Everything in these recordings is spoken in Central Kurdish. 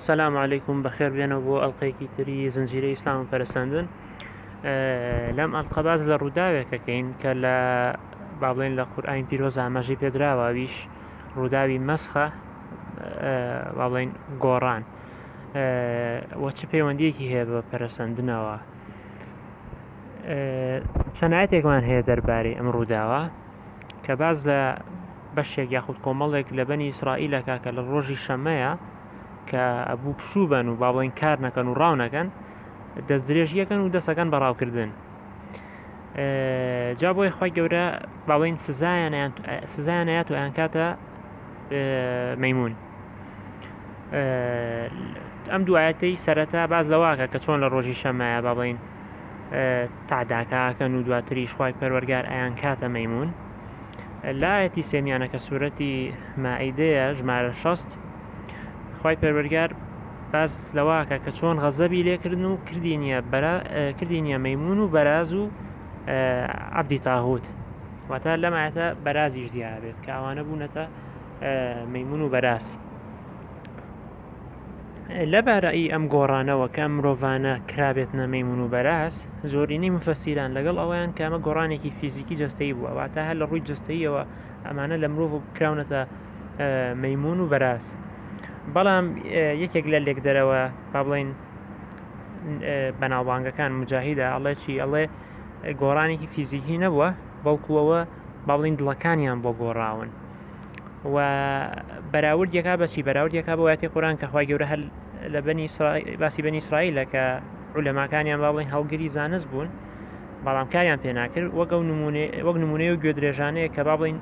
سلام علیکم بەخێر بێنەوە بۆ ئەڵلقەیەکی تری زنجیرەی ئیسلام و پەرسەندن لەم ئەڵلقە باز لە ڕووداوێکەکەین کە لە با بڵێن لە قورئانی پیرۆز ئاماژەی پێدراوە ئەویش ڕووداوی مەسخە با بڵێن گۆڕان وە چ پەیوەندیەکی هەیە بە پەرەسەندنەوە چەند ئایەتێکمان هەیە دەربارەی ئەم ڕووداوە کە باز لە بەشێک یاخود کۆمەڵێک لە بەنی ئیسرائیلەکە کە لە ڕۆژی شەمەیە کە ئەبوو پشوو بن و با بڵێن کار نەکەن و ڕاو نەکەن دەست درێژیەکەن و دەسەکەن بە ڕاوکردن جا بۆی خی گەورە باڵین سزایان سزایانەیەت و ئەیان کاتە مەمون ئەم دوایەتەی سەرەتا باز لەواکە کە چۆن لە ڕۆژی شەمایە با بڵین تەعداکە ئەکەن و دواتریش خوای پەروەرگار ئەیان کاتە مەیمون لە ئایەتی سێمیانە کە سورەتی مائیدەیە ژمارە 60 خوای پەروەرگار باس لەواکە کە چۆن غەزەبی لێکردن و کردی نییە بەرا کردی نییە مەیمون و بەراز و عەبدی تاغوت واتە لەم ئایەتە بەرازیش دیاربێت کە ئەوانە بوونەتە مەیمون و بەراز لە بارەی ئەم گۆڕانەوە کە ئەم مرۆڤانە کرابێتنە مەیمون و بەراز، زۆرینەی موفەسیران لەگەڵ ئەوەیان کە ئەمە گۆڕانێکی فیزیکی جەستەیی بووە، واتە هەر لە ڕووی جەستەییەوە ئەمانە لە مرۆڤ کراونەتە مەیمون و بەراز. بەڵام یەکێک لە لێکدەرەوە با بڵێین بەناوبانگەکان مجاهیدە ئەڵێ چی ئەڵێ گۆڕانێکی فیزیکی نەبووە بەڵکو ئەوە با بڵێین دڵەکانیان بۆ گۆڕاون. و بەراورد یەکا بەچی بەراورد یەکا بۆ ئاەتی قورآن کە خوای گەورە هەر لە بەنی باسی بەنی ئیسرائیلە کە عولەماکانیان با بڵێن هەڵگری زانست بوون بەڵام کاریان پێ ناکرد وەک ئەو نمونێ وەک نمونەی و گوێدرێژانەیە کە با بڵین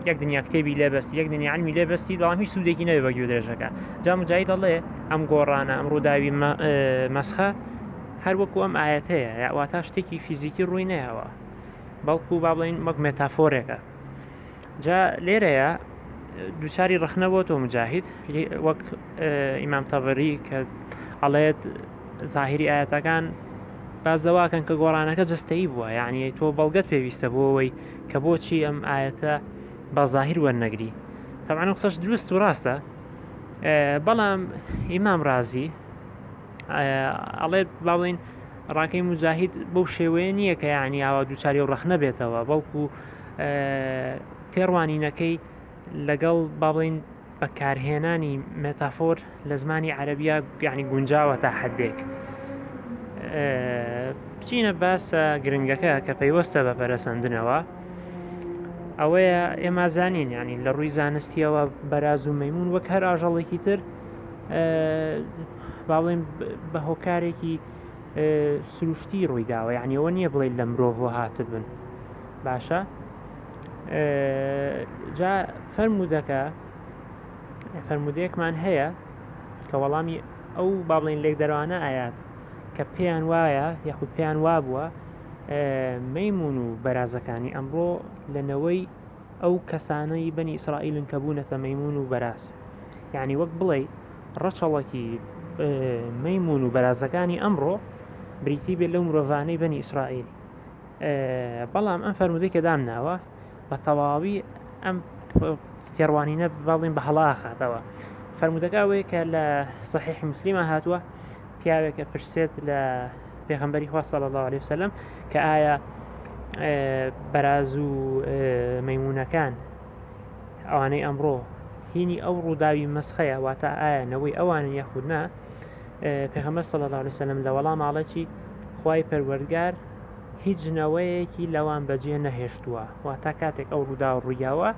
یەک دنیا کتێبی لێبەستی یەک دنیا علمی لێبەستی بەڵام هیچ سوودێکی نەبێ بە گوێدرێژەکە جا مجاهید دەڵێ ئەم گۆڕانە ئەم ڕووداوی مەسخە هەر وەکو ئەم ئاەتەیە واتە شتێکی فیزیکی ڕووی نەیەوە بەڵکو با بڵین وەک مێتافۆرێکە جا لێرەیە دووچاری ڕەخنە بۆ تۆ مجاهید وەک ئیمام تەبری کە ئەڵێت زاهری ئاەتەکان بازەواکەن کە گۆڕانەکە جستەی بووە یعنی تۆ بەڵگەت پێویستە بۆ ئەوەی کە بۆچی ئەم ئاەتە بە زاهیر وەرنەگری تەبعەن قسەش دروست و ڕاستە بەڵام ئیمام ڕازی ئەڵێت با بڵین ڕاکەی مجاهید بەو شێوەیە نییە کە یعنی ئاوا دووچاری و ڕەخنە بێتەوە بەڵکو تێڕوانینەکەی لەگەڵ با بڵین بەکارهێنانی مێتافۆر لە زمانی عەربیا یعنی گونجاوە تا حدێک بچینە باسە گرنگەکە کە پەیوەستە بە پەرەسەندنەوە ئەوەیە ئێمە زانین ینی لە ڕووی زانستیەوە بەراز و مەمون وەک هەر ئاژەڵێکی تر با بڵێن بە هۆکارێکی سروشتی ڕوویداوە یعنی ئەوە نییە بڵێ لە مرۆڤەوە هاتبن باشە جا فەرموودەکە فەرموودەیەکمان هەیە کە وەڵامی ئەو با بڵێن لێکدەرانە ئايات کە پێیان وایە یاخود پێیان وابووە مەمون و بەرازەکانی ئەمڕۆ لە نەوەی ئەو کەسانەی بەنی ئیسرائیلن کە بوونەتە مەیمون و بەراز یعنی وەک بڵێ ڕەچەڵەکی مەیمون و بەرازەکانی ئەمڕۆ بریتی بێت لەو مرۆڤانەی بەنی ئیسرائیل بەڵام ئەم فەرمودەی کە دامناوە بە تەواوی ئەم تێڕوانینە باڵین بە هەڵا خاتەوە فەرمودەکە ئەوەیە کە لە صحیح مسلیمە هاتووە پیاوێکە پرسێت لە پێغەمبەری خوا صلی الله علیه وسلم کە ئایا بەراز و مەمونەکان ئەوانەی ئەمڕۆ هینی ئەو ڕووداوی مەسخەیە واتە ئایا نەوەی ئەوانن یاخود نا پێغەمبەر صلی الله علیه وسلم لە وەڵام ئاڵێ چی خوای پەروەردگار هیچ نەوەیەکی لەوان بەجێ نەهێشتووە واتە کاتێک ئەو ڕووداوە ڕوویاوە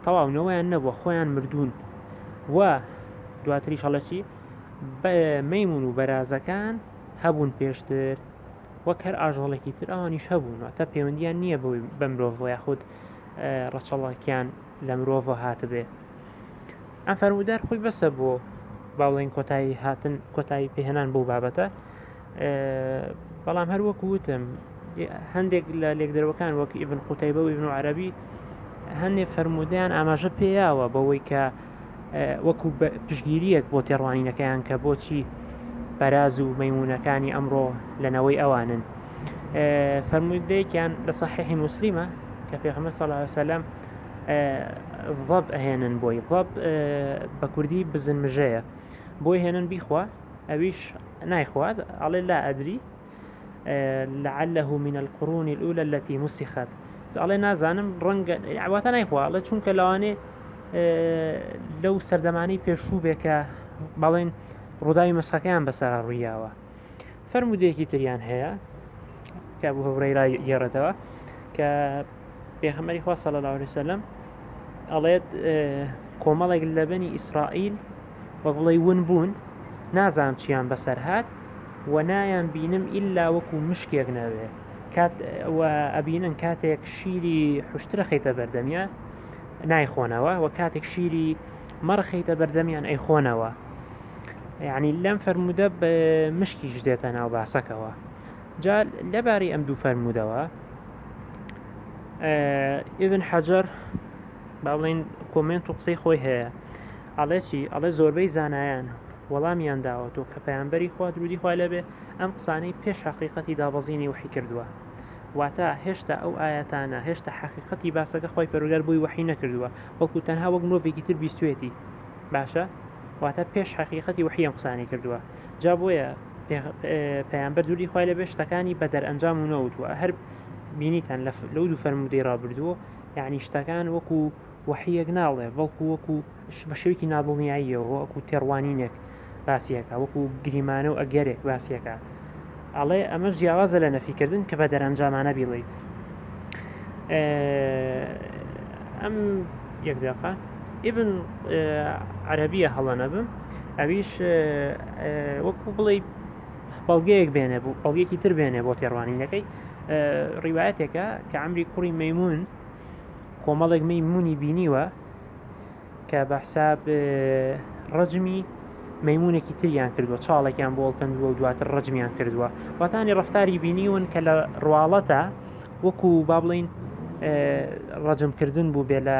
تەواو نەوەیان نەبووە خۆیان مردوون و دواتریش ئەڵێ چی مەیمون و بەرازەکان هەبوون پێشتر وەک هەر ئاژەڵێکی تر ئەوانیش هەبوون واتە پەیوەندیان نییە بە مرۆڤ یاخود ڕەچەڵەکیان لە مرۆڤەوە هاتبێ ئەم فەرموودار خۆی بەسە بۆ با بڵێین کۆتایی هاتن کۆتایی پێهێنان بۆ بابەتە بەڵام هەر وەکو وتم هەندێک لە لێکدەرەوەکان وەک ئیبن قوتەیبە و ئیبن عەرەبی هەندێک فەرموودەیان ئاماژە پێیاوە بەوەی کە وەکو پشگیریەک بۆ تێڕوانینەکەیان کە بۆچی بەراز و مەمونەکانی ئەمڕۆ لە نەوەی ئەوانن فەرموودەیەکیان لە صحیحی مسلمە کە پێغەمبەر صلی الله علیه وسلم ضەب ئەهێنن بۆی ضەب بە کوردی بزن مژەیە. بۆی هێنن بیخوا ئەویش نایخوات ئەڵێ لا ئەدری لعله من القرون الأولى التي مسخت ئەڵێ نازانم ڕەنگە واتە نایخوا ئەڵێ چونکە لەوانێ لەو سەردەمانەی پێشوو بێ کە بەڵێن ڕووداوی مەسخەکەیان بەسەرا ڕوویاوە فەرمودەیەکی تریان هەیە کە ئەبو هورەیرە گێڕێتەوە کە پێغەمبەری خوا صلی الله علیه وسلم ئەڵێت کۆمەڵێک لە بەنی ئیسرائیل وەک بڵێ ون بوون نازانم چیان بەسەر هات و نایان بینم ئیلا وەکو مشکێک نەبێ کات و ئەبینن کاتێک شیری حشترە خەیتە بەردەمیان نایخۆنەوە و کاتێک شیری مەڕ خەیتە بەردەمیان ئەیخۆنەوە یعنی لەم فەرموودە بە مشکیش دێتە ناو باسەکەوە جا لەبارەی ئەم دوو فەرموودەوە ئیبن حەجەر با بڵێین کۆمێنت و قسەی خۆی هەیە ئەڵێ چی ئەڵێ زۆربەی زانایان وەڵامیان داوەتەوە کە پەیامبەری خوا درودی خوای لێبێ ئەم قسانەی پێش حەقیقەتی دابەزینی وحی کردووە واتە هێشتا ئەو ئاەتانە هێشتا حەقیقەتی باسەکە خۆی پەروەردگار بۆی وەحی نەکردووە بەڵکو تەنها وەک مرۆڤێکی تر بیستوێتی باشە واتە پێش حەقیقەتی وحی ئەم قسانەی کردووە جا بۆیە پەیامبەر درودی خوای لێبێ شتەکانی بە دەرئەنجام و نەوتووە هەر بینیتان لەو دوو فەرموودەی ڕابردوو یعنی شتەکان وەکو وەحیەک ناڵێ بەڵکو وەکو بە شێوەیەکی نادڵنیاییەوە وەکو تێڕوانینێک باسیەکە وەکو گریمانە و ئەگەرێک باسیەکە ئەڵێ ئەمەش جیاوازە لە نەفیکردن کە بە دەرەنجامانە بیڵیت ئەم یەک دقە ئیبن عەربیە هەڵە نەبم ئەویش وەکو بڵێ بەڵگەیەک بێنێ بوو بەڵگێکی تر بێنێ بۆ تێڕوانینەکەی ڕیواەتێکە کە عمری کوڕی مەمون کۆمەڵێک مەیمونی بینیوە کە بە حساب ڕەجمی مەمونێکی تریان کردووە چاڵێکیان بۆ هەڵکەندووە و دواتر ڕەجمیان کردووە واتانی ڕفتاری بینیون کە لە ڕواڵەتە وەکو با بڵین ڕەجمکردن بوو بێ لە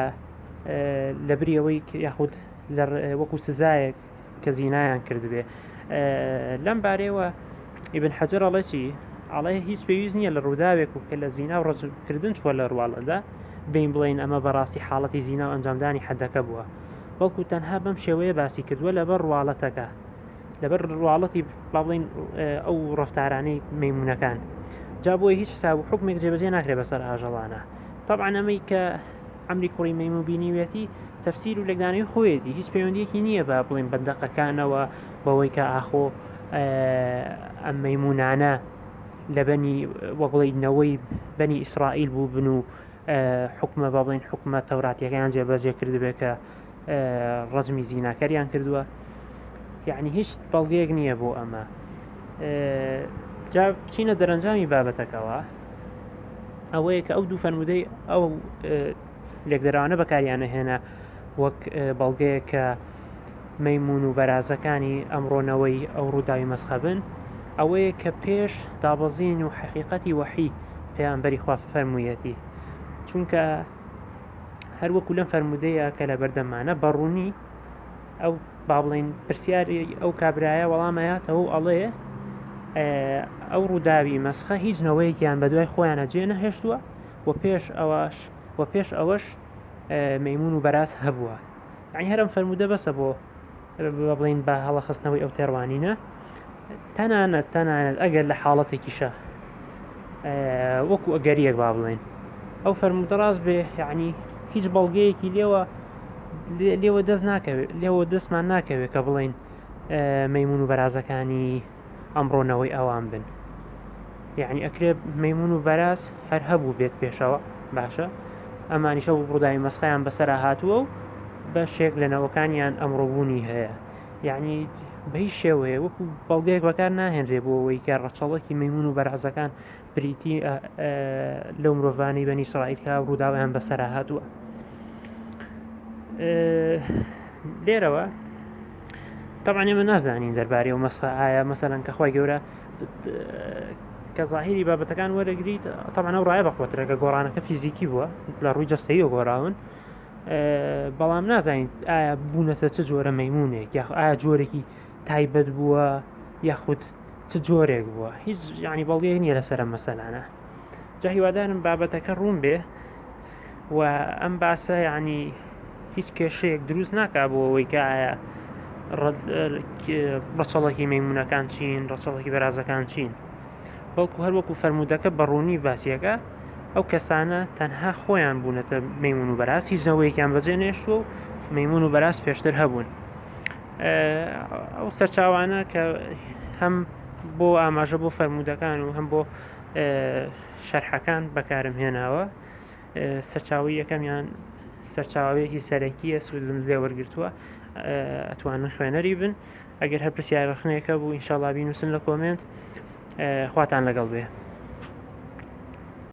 لە بریەوەی یاخود وەکو سزایەک کە زینایان کردبێ لەم بارەیەوە ئیبن حەجەر ئەڵێ چی ئەڵێ هیچ پێویست نییە لە ڕووداوێک و کە لە زینا و ڕەجمکردن چووە لە ڕواڵەدا بین بڵێین ئەمە بەڕاستی حاڵەتی زینا و ئەنجامدانی حەدەکە بووە بەڵکو تەنها بەم شێوەیە باسی کردووە لەبەر ڕواڵەتەکە لەبەر ڕواڵەتی با بڵین ئەو ڕفتارانەی مەمونەکان جا بۆیە هیچ حساب و حکمێک جێبەجێ ناکرێت بەسەر ئاژەڵانە طبعا ئەمەی کە عەمری کوڕی مەیمون بینیویەتی تەفسیر و لێکدانەوەی خۆیەتی هیچ پەیوەندیەکی نییە بە بڵێن بە دەقەکانەوە بەوەی کە ئاخۆ ئەم مەیمونانە لە بەنی وەک بڵێ نەوەی بەنی ئیسرائیل بوو بن و حکومە با بڵێن حکومە تەوراتیەکەیان جێبەجێ کردبێ کە ڕەجمی زیناکەریان کردووە یعنی هیچ بەڵگەیەک نییە بۆ ئەمە جا بچینە دەرەنجامی بابەتەکەوە ئەوەیە کە ئەو دوو فەرمودەی ئەو لێکدەرانە بەکاریانە هێنا وەک بەڵگەیە کە مەمون و بەرازەکانی ئەمڕۆنەوەی ئەو ڕووداوی مەسخەبن ئەوەیە کە پێش دابەزین و حەقیقەتی وەحی پەیامبەری خوا فەرموویەتی چونکە هەروەکو لەم فەرمودەیە کە لە بەردەمانە بەڕوونی ئەو با بڵێین پرسیاری ئەو کابرایە وەڵامەیاتەوە و ئەڵێ ئەو ڕووداوی مەسخە هیچ نەوەیەکیان بە دوای خۆیانە جێ نەهێشتووە و پێش ئەوەش و پێش ئەوەش مەمون و بەراز هەبووە یعنی هەرم فەرموودە بەسە بۆ بە بڵین بە هەڵە خستنەوەی ئەو تێڕوانینە تەنانەت تەنانەت ئەگەر لە حاڵەتێکیشە وەکو ئەگەریەک با بڵێن ئەو فەرموودە ڕاست بێ یعنی هیچ بەڵگەیەکی لێوە لێوە دەست ناکەوێت لێوە دەستمان ناکەوێت کە بڵین مەمون و بەرازەکانی ئەمڕۆنەوەی ئەوان بن یعنی ئەکرێ مەمون و بەراز هەر هەبوو بێت پێشەوە باشە ئەمانیشە و ڕووداوی مەسخیان بەسەر هاتووە و بەشێک لە نەوەکانیان ئەمڕۆبوونی هەیە یعنی بە هیچ شێوەیە وەکو بەڵگەیەک بەکار ناهێنرێ بۆ ئەوەی کە ڕەچەڵەکی مەمون و بەرازەکان بریتی لەو مرۆڤانەی بەنی ئیسرائیل کە ڕووداویان بەسەرا هاتووە لێرەوە طبعا ئێمە نازانین دەربارەی و مەسخە ئایا مەسەلەن کە خی گەورە کە ظاهری بابەتەکان وەرەگریت طبعا ئەو ڕایە بەقوترە کە گۆڕانەکە فیزیکی بووە لە ڕووی جەستەیی گۆڕاون بەڵام نازانین ئایا بوونەتە چ جۆرە مەمونێک یاخ ئایا جۆرێکی تایبەت بووە یاخود چ جۆرێک بووە هیچ یعنی بەڵگەیەک نییە لەسەر ئەم مەسەلانە جا هیوادارم بابەتەکە ڕوون بێ و ئەم باسە یعنی هیچ کێشەیەک دروست ناکا بۆ ئەوەی کە ئایا ڕەچەڵەکی مەیمونەکان چین، ڕەچەڵەکی بەرازەکان چین، بەڵکو هەر وەکو فەرموودەکە بە ڕوونی باسیەکە ئەو کەسانە تەنها خۆیان بوونەتە مەیمون و بەراز، هیچ نەوەیەکیان بەجێ نێشتووە و مەیمون و بەراز پێشتر هەبوون. ئەو سەرچاوانە کە هەم بۆ ئاماژە بۆ فەرموودەکان و هەم بۆ شەرحەکان بەکارم هێناوە، سەرچاوەی یەکەمیان سەرچاوەیەکی سەرەکیە سوودم لێ وەرگتووە، ئەتوانن خوێنەری بن. ئەگەر هەر پرسیار ڕخنێکە بوو ئینشاءاللە بینوسن لە کۆمێنت. خواتان لەگەڵ بێ.